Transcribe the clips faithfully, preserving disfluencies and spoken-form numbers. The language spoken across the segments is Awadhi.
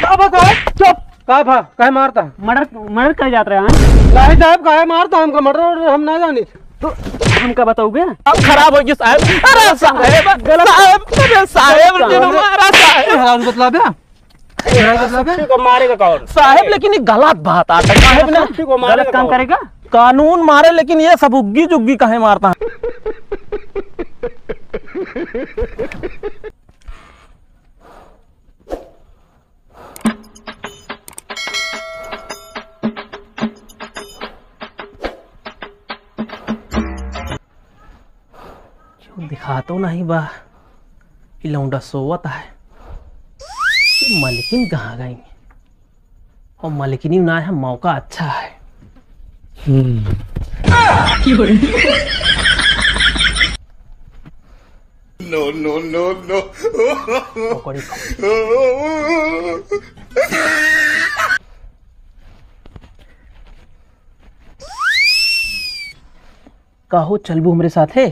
का बा साहेब? चुप! का भा? काहे मारता? मर्डर, मर्डर करे जात रहे हैं। नहीं साहेब, काहे मारता हमका? मर्डर वर्डर हम ना जानी। तो हमका बताओगे? अब खराब होइ गई साहेब। अरे साहेब, गलत साहेब, अरे साहेब, काम। जिन मारा साहेब। मेहरारू बतला बे। मेहरारू बतला बे। सुखी को मारेगा कौन? साहेब, लेकिन ये गलत बात आता है साहेब ना। सुखी को मारेगा गलत काम कौन? करेगा? कानून मारे, लेकिन ये सब उग्गी जुग्गी काहे मारता है? जो दिखातो नहीं बा, ई लौंडा सोवत है। ये मलकिन कहाँ गई? और मलकिनी ना है, मौका अच्छा है। हम्म। No, no, no, no। पकड़ी। काहो, चलबू हमरे साथे?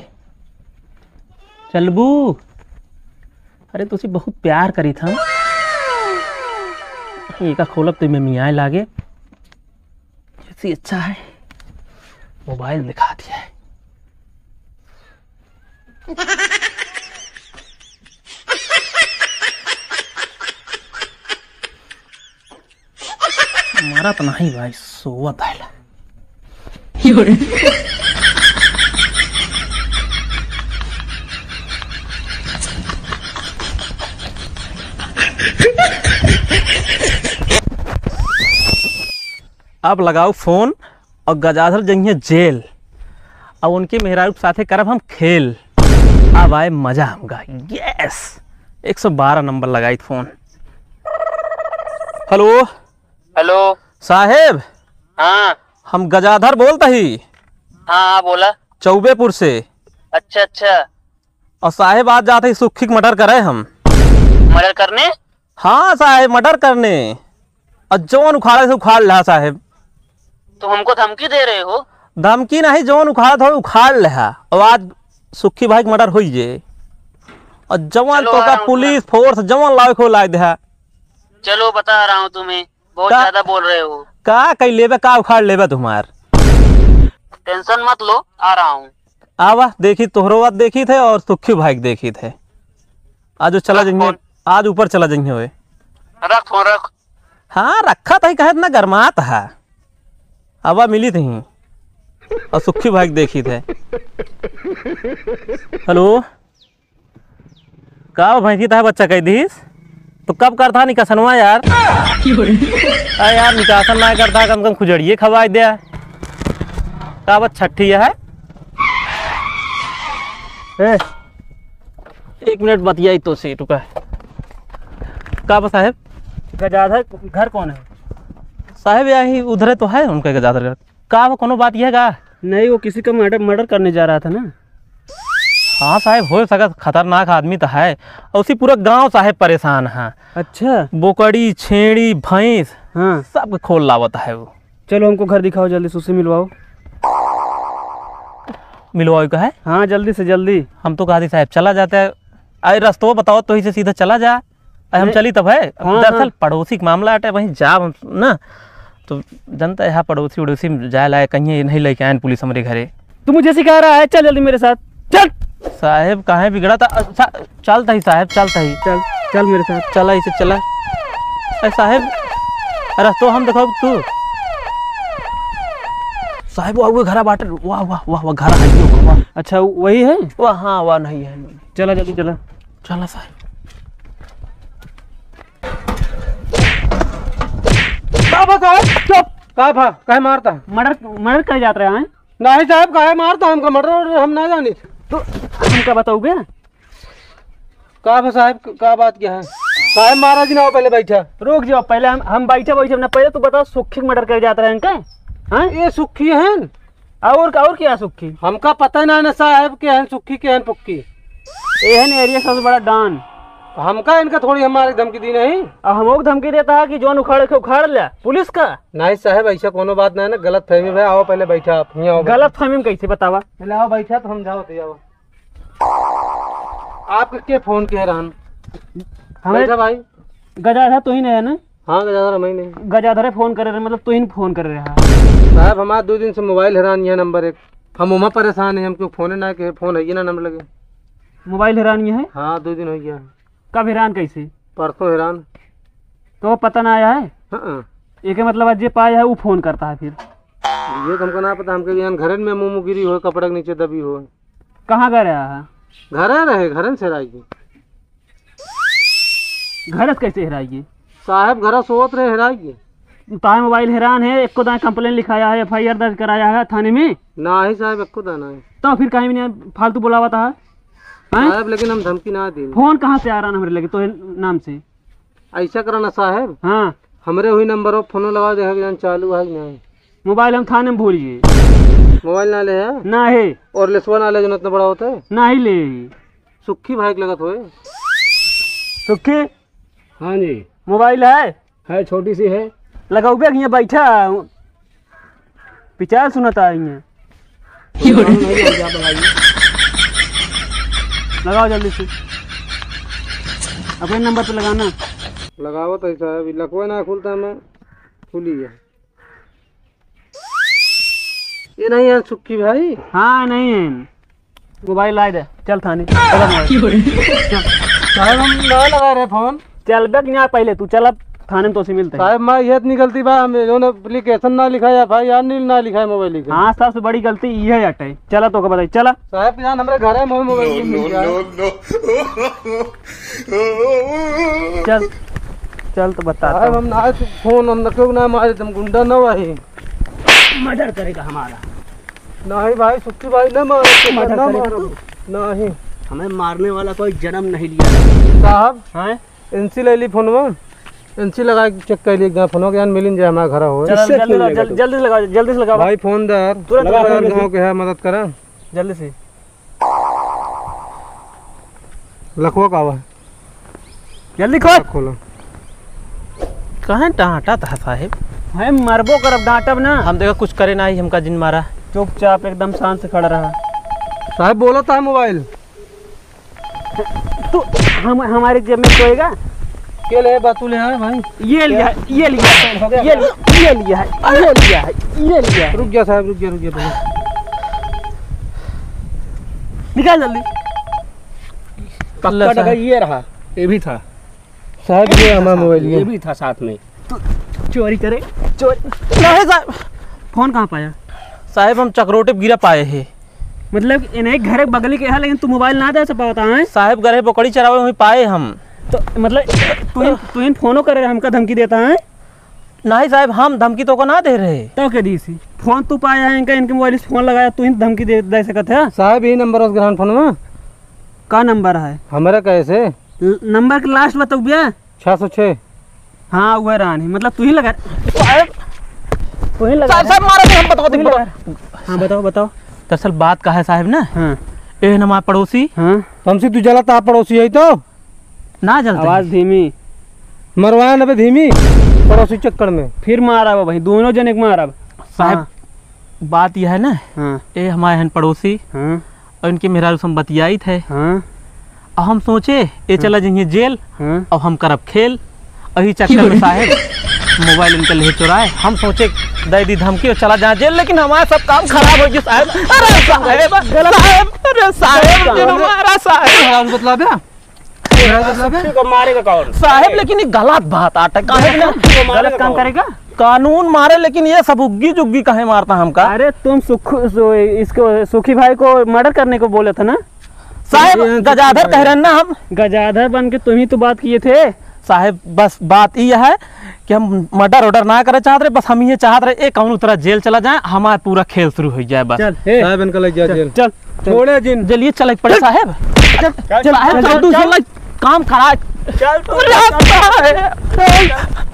चलबू? अरे, तुझसे बहुत प्यार करी था। एका खोलब तो मैं मियाँ लागे। इससे अच्छा है मोबाइल दिखा दिया है। मरत नहीं भाई, सोवत है ला। अब लगाओ फोन और गजाधर जइहें जेल, अब उनके मेहरारू के साथे करब हम खेल। अब आए मजा हमका। यस, एक सौ बारह नंबर लगाई फोन। हेलो। हेलो। साहेब। हाँ। हम गजाधर बोलत ही। हाँ, हाँ, बोला। चौबेपुर से। अच्छा, अच्छा। और साहेब, आज जात ही सुखी के मर्डर करे हम। मर्डर करने? हाँ साहेब, मर्डर करने। और जौन उखाड़े से उखाड़ लिहा साहेब। तो हमको धमकी दे रहे हो? धमकी नहीं, जौन उखाड़े थोड़ा उखाड़ लिहा। और आज सुखी भाई के मर्डर होई जे। और जौन चलो, तो आ का रहा हूँ पुलिस थोड़ा। फोर्स जौन लावे को ला दिहा। चलो, बता रहा हूँ तुम्हें, बहुत का, ज्यादा बोल रहे हो। का कई लेबे, का उखाड़ लेबे तुम्हार? टेंशन मत लो, आ रहा हूँ। आवा, देखी तोहरो बात देखी थे और सुखी भाई के देखी थे। आज वो चला रख जाइए, फोन। आज ऊपर चला जाइए हुए। रख फोन, रख। हाँ, रखा था ही, कहे इतना गरमात है। आवा, मिली थी और सुखी भाई के देखी थे। हेलो। का हो भैंसी, तहे बच्चा कह दीस? तो कब करता निकासनवा यार? अरे यार, निकासन ना करता, कम कम खुजड़िए खवाई दे। का बस छठी है? ए, एक मिनट बतियाई तो से, रुका। का बा साहेब? गजाधर घर कौन है? साहेब, यही उधरे तो है उनका गजाधर घर। का बा, कोनो बात यह का? नहीं, वो किसी का मर्डर, मर्डर करने जा रहा था ना। हाँ साहेब, हो सकत, खतरनाक आदमी तो है। और उसी पूरा गांव साहेब परेशान है। अच्छा। बोकड़ी, छेड़ी, भैंस, हाँ। सब खोल लावत है वो। चलो, हमको घर दिखाओ, जल्दी से उससे मिलवाओ। मिलवाओ का है? हाँ, जल्दी से जल्दी। हम तो कहा थी साहेब, चला जाता है। अरे रस्तो बताओ तो, इसे सीधा चला जा। अरे हम नहीं। चली तब है। हाँ, दरअसल हाँ। पड़ोसी के मामला हटे, वहीं जाब हम ना, तो जनता यहाँ पड़ोसी उड़ोसी में जाए लाए, कहीं ये नहीं लेके आए पुलिस हमरे घरे। तू मुझे सिखा रहा है, चल जल्दी मेरे साथ, चल। साहेब, काहे बिगड़ा था? अच्छा, चलता ही साहेब, चलता ही। चल, चल मेरे साथ। चला इसे, चला। अरे साहेब, अरे तो हम देखो तू। साहेब, वाह, वो घरा बाटे, वाह, वाह, वाह, वाह, घरा है, वाह, वाह। अच्छा, वही है? वाह, हाँ, वाह, नहीं है। चला, जल्दी चला। चला साहेब। का बा साहेब? चुप! का भा? काहे मारता? मर्डर, मर्डर करे जात रहे हैं। नहीं साहेब, काहे मारता हमका? मर्डर वर्डर हम ना जानी। तो हमका बताओगे? का बा साहेब, का बात क्या है? साहेब, महाराज जी ना हो, पहले बैठा। रुक जाओ, पहले हम, हम बैठे, बैठे ना, पहले तू बताओ, सुखी के मर्डर करे जात रहे हैं का? हाँ? ये सुखी हैं? और, और क्या सुखी? हमका पता ना है ना साहेब के हैं सुखी, के हैं पुक्की। एहन एरिया सबसे बड़ा डॉन। हमका इनका थोड़ी हमारी धमकी दी नहीं। अब हमको धमकी देता है कि जौन उखाड़ के उखाड़ ले, पुलिस का। नहीं साहेब, ऐसा कोनो बात नहीं है ना, गलत फहमी भा, आओ पहले बैठा आप, यहाँ आओ। गलत फहमी में कैसे बतावा? पहले आओ बैठा तो हम जाओ, तो आओ। आपका के फोन किया रहन? हमें बैठा भाई। गजा था, तू ही नहीं है ना? हाँ, गजाधर, हम ही नहीं। गजाधर फोन करे रहे, मतलब तू ही फोन करे रहा। साहब, हमार दो दिन से मोबाइल हेरान है, नंबर एक। हम ओमा परेशान हैं, हम क्यों फोन ना के, फोन है ही ना नंबर लगे। मोबाइल हेरान है? हाँ, दो दिन हो गया। कब हेरान, कैसे? परसों हेरान। तो पता ना आया है? हाँ। एके मतलब आज जे पाया है, वो फोन करता है फिर। ये तो हमको ना पता, हमके यहाँ घरन में मुँह मुगिरी हो, कपड़ा के नीचे दबी हो। कहाँ गए रहा है? घरे रहे, घरन से हेराई गई। घरस कैसे हेराई गई? साहब, घरस सोवत रहे, हेराई गई। ताए मोबाइल हेरान है, एको दाए कंप्लेन लिखाया है, एफ आई आर दर्ज कराया है थाने में? नाही साहब, एको दाए नाही। तो फिर काहे भी नहीं फालतू बुलावा था? हैं? साहब, लेकिन हम धमकी ना दी। फोन कहाँ से आ रहा ना हमरे लगे तो नाम से? ऐसा करा ना साहब। हाँ। हमरे हुई नंबर पर फोन लगा दे, जान चालू है कि नहीं। मोबाइल हम थाने में भूल गए। मोबाइल ना ले है? ना है। और लेसवा ना ले, जो इतना बड़ा होता है? ना ही ले। सुखी भाई के लगत होए। सुखी? हाँ जी। मोबाइल है? है, छोटी सी है। लगाओ बे, यहाँ बैठा। पिचार सुनता है यहाँ। लगाओ जल्दी से। अपने नंबर पे लगाना। लगावत है साहब, ई लकवा ना खुलता, मैं खुली है। ये नहीं है सुक्की भाई? हाँ, नहीं है। मोबाइल ला दे, चल थाने। चल मोबाइल। साहब, हम ना लगा रहे फोन। चल बे, यहाँ पहले तू चल, अब थाने में तोसे मिलते हैं। साहब, मैं ये इतनी गलती बा, हम जो ना एप्लीकेशन ना लिखा है, एफ आई आर नहीं ना लिखा है मोबाइल के। हाँ, सबसे बड़ी गलती ये है अटे। चला तो के बताई, चला। साहब, जान हमरे घर है, मोबाइल मिल जाए। चल, चल तो बता साहब, तो। हम ना फोन, हम ना क्यों ना मारे, तुम गुंडा ना वही। मर्डर करेगा हमारा। नहीं भाई, सुक्की भाई, ना मारो, मर्डर ना करेगा मारो। तू? नहीं। हमें मारने वाला कोई जन्म नहीं लिया। साहब, हैं? इनसे ले ली फोनवा, इनसे लगा के चेक कर ली एक बार फोनवा, के जान मिलिन जाए हमारा घर हो। चल, इससे जल्दी क्यों लगा, लेगा जल-, तू? जल्दी से लगा, जल्दी से लगा। भाई, फोन दे यार। तुरंत लगा, लगा, गाँव के है, मदद करा। जल्दी से। लखवा का हुआ? जल्दी खोल। खोलो। काहे डांटत ह साहेब? हम मरबो करब, डांटब ना। हम देखा कुछ करे ना ही, हमका जिन मारा। चुपचाप एकदम शांत से खड़ा रहा। साहेब बोलत ह मोबाइल। तू हम, हमारे जेब में सोएगा? के ले बा, तू ले आए भाई। ये लिया, ये लिया, हो गया। ये लिया, ये लिया है, ये लिया है, ये लिया है। रुक जा साहेब, रुक जा, रुक जा पहले। निकाल जल्दी। पक्का टका ये रहा। ये भी था। साहेब, ये हमारा मोबाइल ये। ये भी था साथ में। तू चोरी करे, चोरी। नहीं साहेब। फोन कहाँ पाया? साहेब, हम चकरोटे गिरा पाए हैं। मतलब, इन्हें घर बगली के है, लेकिन तू मोबाइल ना दे से पावता है? साहेब, गरे बकरी चरावे, वहीं पाए हम। तो, मतलब, तू इन, तू इन फोनो करे, हमका धमकी देता है? नहीं साहेब, हम धमकी तो को ना दे रहे। तो के दी सी? फोन तू पाया है इनका, इनके मोबाइल से फोन लगाया, तू ही धमकी दे, दे सकत है? साहेब, यही नंबर है ग्रहण फोन में। का नंबर है? हमारा कैसे? ल-, नंबर के लास्ट बताओ भैया। छह सौ छह। हाँ, वह रान है, मतलब तू ही लगा। साहेब, तू ही लगा साहेब, है। साहेब, मारा नहीं, हम बताओ, तू ही बताओ। लगा। हाँ, बताओ, बताओ। दरअसल बात का है साहेब ना, हाँ। ए न हमारे पड़ोसी। हाँ। तो हमसे तू जलत आ पड़ोसी है तो? ना जलते आवाज हैं। धीमी। मरवाया न बे धीमी, पड़ोसी चक्कर में। फिर मारा बा भाई, दोनों जने के मारा बा। साहेब, हाँ। बात यह है ना, हाँ। ए हमारे हन पड़ोसी, हाँ। और इनके मेहरारू से हम बतियाइत है। हाँ। और हम सोचे, ए हाँ। चला जाइए जेल, हाँ। और हम करब खेल। यही चक्कर में साहेब मोबाइल इनका ले चुराए। हम सोचे, दे दी धमकी और चला जाए जेल, लेकिन हमारा सब काम खराब हो गया साहेब। अरे साहेब, गलत साहेब, अरे साहेब, गलत काम। जिन मारा साहेब। बतला दे। साहेब, लेकिन ये गलत बात आटे, काहे ना? गलत काम करेगा? कानून मारे, लेकिन ये सब उग्गी जुग्गी काहे मारता हमका? अरे, तुम सुख-, सु-, इसको, सुखी भाई को मर्डर करने को बोले थे ना? साहेब, ये गजाधर कह रहे हैं ना हम। गजाधर बन के तुम ही तो बात किए थे। साहेब, बस बात ये है कि हम मर्डर वर्डर ना करे चाहत रहे, बस हम ये चाहत रहे, एक कौनो तरह जेल चला जाए, हमारा पूरा खेल शुरू हो जाए बस। चल, ए, साहेब, इनका लग गया चल, जेल। चल। छोड़े जिन। जल्दी चले पड़े साहेब। चल, चल, साहेब, चल, जल्दी चल। चल, काम करा। चल, तू अरे चल। साहेब।